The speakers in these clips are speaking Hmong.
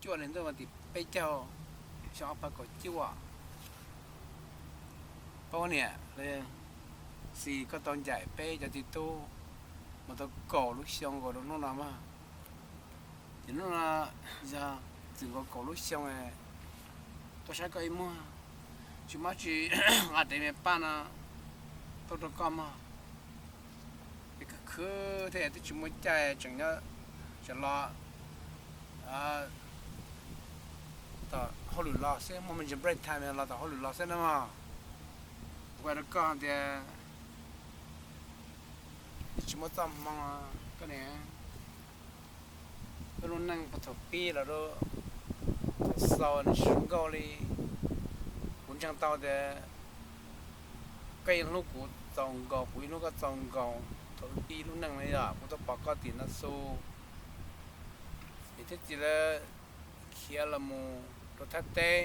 cuaj hli ntuj vas tim peb caug xyoo ob phav kaum cuaj. Paub niam, Xis, koj tau ncaim peb cov txiv tub mus tau kaum lub xyoo nkaus rau hnub no mog. Ces hnub no yog txwm nkaus kaum lub xyoo tuaj saib koj ib muag, tsis muaj tsi nqa dev me paj no tuaj rau koj mog. Es khwv khwv thiab twb tsis muaj caij tseem nyob, tseem los tom hauj lwm los xwb, muaj me ntsis break time los tom hauj lwm los xwb na mog. Kuv hais rau koj tias tsis muaj txoj hmoo, koj niam, wb lub neej puag thaum pib los rau thaum xaus nws tsis zoo nkauj li. Kuv ntseeg tau tias koj yeej hlub kuv txaus nkaus, kuv yeej hlub koj txaus nkaus. Thaum wb pib lub neej no yog kuv tuaj pom koj tim Naxos, niam thiab txiv lawv khiav los mus rau Thaib teb,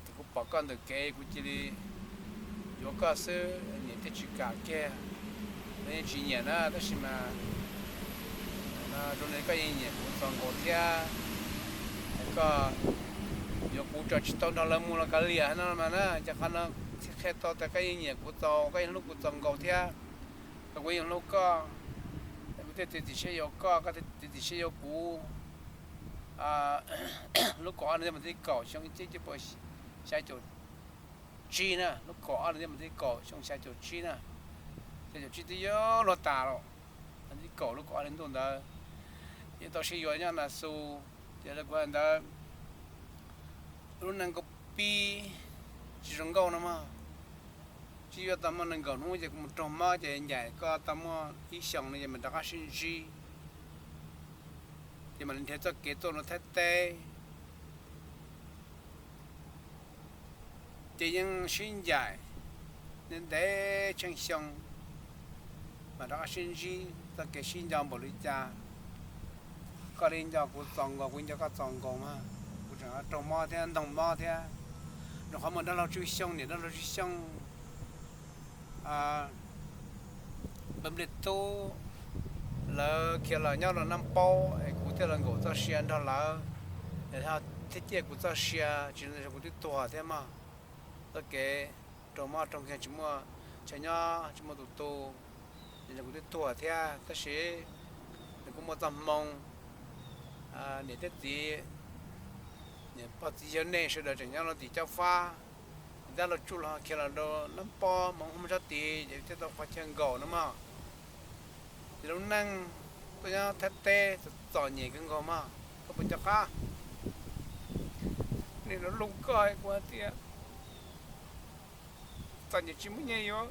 ces kuv pom koj ntawm kev kuv cia li yuav koj xwb, niam thiaj tsis kam kiag. Lawv yeej tsis nyiam na, tab sis mas zoo li koj yeej nyiam kuv txaus nkaus thiab. Koj yuav kuv tso tsis tau nrog lawv mus los kav liam no mas na, ces qhov no thiaj qhia tau tias koj yeej nyiam kuv txaus, koj yeej hlub kuv txaus nkaus thiab. Koj, kuv yeej hlub koj, kuv thiaj txiav txim siab yuav koj, koj thiaj txiav txim siab yuav kuv. Lub kaum ob niam thiaj mus thib kaum xyoo ib txhiab cuaj pua xya caum tsib na, lub kaum ob niam thiaj mus thib kaum xyoo xya caum tsib na, xya caum tsib twb yuav luag tas los, thib kaum lub kaum ob hli ntuj ntawd, ces tau sib yuav nyob Naxos, ces kuv hais ntawd, lub neej koj pib tsis zoo nkauj no mog. Tsis yuav tau muaj nees nkaum hnub ces kuv mus raug mob ces ncaim koj tau muaj ib xyoos no ces mam rov qab sib ntsib. Ces mam li nrhiav txoj kev tuaj rau Thaib teb. Ces yeej sib ncaim ntev ntev tsheej xyoo mas rov qab sib ntsib txoj kev sib nco npaum li cas. Koj li nco kuv txaus nkaus, kuv nco koj txaus nkaus mas kuv tseem raug mob thiab ntog mob thiab. Rau qhov muaj dab laug tswj xyooj, niam dab laug tswj xyooj, Npliaj Tub, lawv khiav los nyob rau Nab Paub es kuv thiaj los nkaum txoj sia nrog lawv, thiaj ciaj kuv txoj sia, tsis li ntawd kuv twb tuag thiab mog. Txoj kev raug mob raug nkeeg tsis muaj chaw nyob, tsis muaj tus tu, ces kuv twb tuag thiab. Tab sis nws kuj muaj txoj hmoo, niam thiab txiv, niam pog txiv yawg nej sawv daws tseem nyob rau tim Cob Fab, dab laug tsuj los khiav los rau Nab Paub, Hmoob Hmoob sab tid ces thiaj tau qhov chaw nkaum no mog. Ces lub neej tuaj nyob Thaib teb txom nyem kawg nkaus mog, koj puas nco qab? Nim no lus koj kuv hais tias txom nyem tsis muaj nyiaj yuav,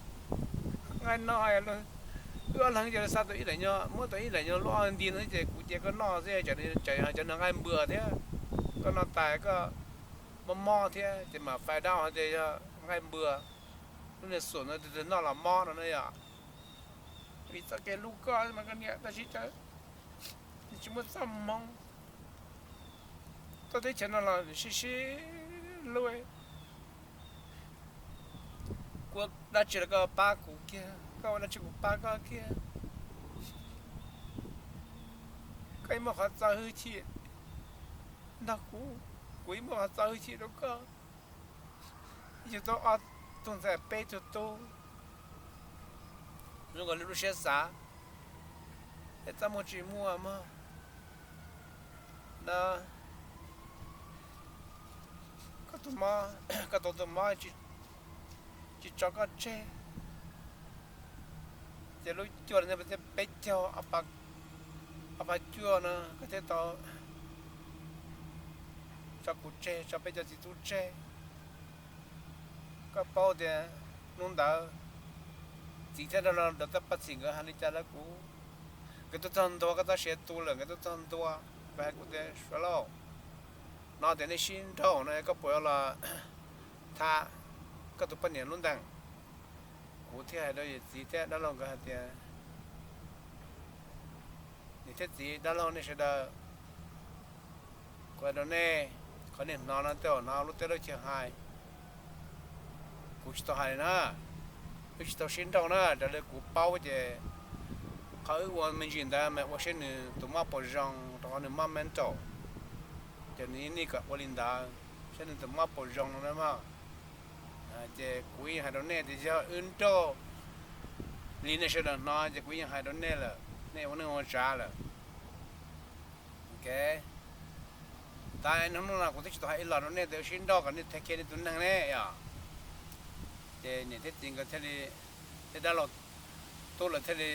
nqaij no wb ob leeg ces xa tau ib daim nyuag, muab tau ib daim nyuag lub ob nti no ces kuv cia koj noj xwb, tsam cov nqaij npua thiab, koj noj tas koj mob mob thiab ces mam fais dab hais tias yog nqaij npua, lub niag xuam no tus twg noj los mob no na yom. Vim txoj kev lus koj mas koj niam tab sis cas tsis muaj txoj hmoo. Tuaj teb chaws no los sib sib hlub, kuv ua dab tsi los koj pab kuv kiag, koj ua dab tsi kuv pab koj kiag. Koj yeej muaj qhov txo hwj chim nrog kuv, kuv yeej muaj qhov txo hwj chim rau koj. Yug tau ob tug ntxhais peb tug tub, zoo nkaus li lub siab xav, es txaj muag tsis muaj mog. Na, koj tus mob, koj tus tus mob tsis tso koj tseg, ces lub cuaj thiab peb caug, ob phav cuaj no koj thiaj tau tso kuv tseg, tso peb cov txiv tub tseg. Koj paub tias hnub ntawd txiv thiab dab laug Dov Taj Paj Txhim nkawd hais li cas rau kuv? Nkawd tuaj txog ntua koj txoj sia tu lawm, nkawd tuaj txog ntua, nkawd hais kuv tias, Suav lauj, hnov tias nej sib nrauj no, koj puas yuav los tham koj tus poj niam lub ntees? Kuv thiaj hais rau yawm txiv thiab dab laug nkawd hais tias, niam thiab txiv dab laug nej sawv daws, kuv hais rau nej, qhov nej hnov no tej zaum hnov lub teb lub chaw hais, kuv tsis tau hais li na. Wb tsis tau sib nrauj na, raws li kuv paub ces qhov wb ua me ntsis ntawd mas ua saib nws tus mob puas zoo, rau qhov nws mob mental. Ces nws yeej kom ua li ntawd, saib nws tus mob puas zoo no na mog. Ces kuv yeej hais rau nej tias yog wb nrauj li nej sawv daws hnov ces kuv yeej hais rau nej lawm, nej ua neej ua tsav lawm. Ok, tas hnub no kuv twb tsis tau hais ib los rau nej tias wb sib nrauj kom nej take care nej tus neeg ne yom. Ces niam thiab txiv nkawd thiaj li, tej dab laug tub lawv thiaj li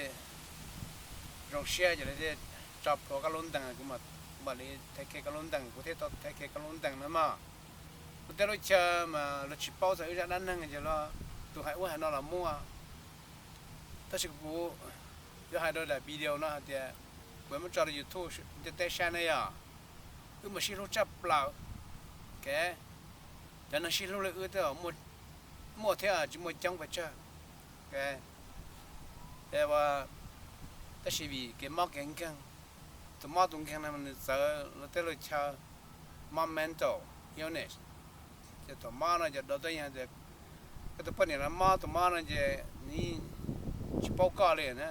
zoo siab ces lawv thiaj tso plhuav koj lub ntees, kuv mam li take care koj lub ntees, kuv thiaj tau take care koj lub ntees na mog. Kuv tej lub chaw mas luag tsis paub txog wb zaj dab neeg ces los tus hais ub hais no los muaj. Tab sis kuv yuav hais rau daim video no hais tias kuv yuav muab tso rau YouTube ntiaj teb saib ne yom. Wb mas sib hlub tshaj plaws. Ok, cov neeg sib hlub li wb twb muaj thiab tsis muaj coob pes tsawg. Ok, tab sis vim kev mob kev nkeeg, tus mob tus nkeeg no nws txawv luag tej lub chaw, mob mental illness. Ces tus mob no ces dov teb yog tias koj tus poj niam no mob tus mob no ces nws tsis paub koj li na.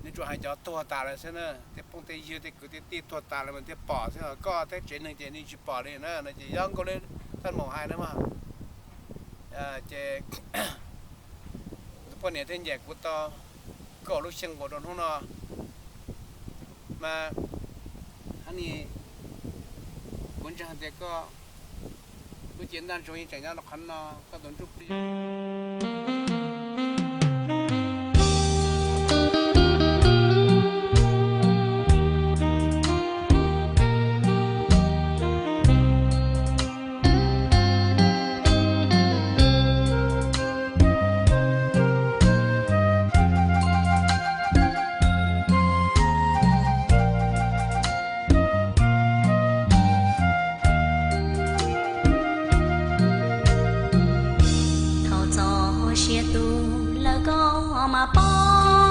Nws tsuas hais cov tuag tas lawm xwb na, tej phooj tej ywg tej kwv tej tij tuag tas lawm mas thiaj pom xwb, koj thiab tsev neeg ces nws tsis pom li na no ces yog nkaus li thaj maum hais na mog. Ces tus poj niam thiaj ncaim kuv tau kaum lub xyoo nkaus rau hnub no mas, honey, kuv ntseeg tias koj lub cev ntaj ntsug yeej tseem nyob rau qhov no, koj tus ntsuj plig Thaum txog siab tus lawm koj mas pom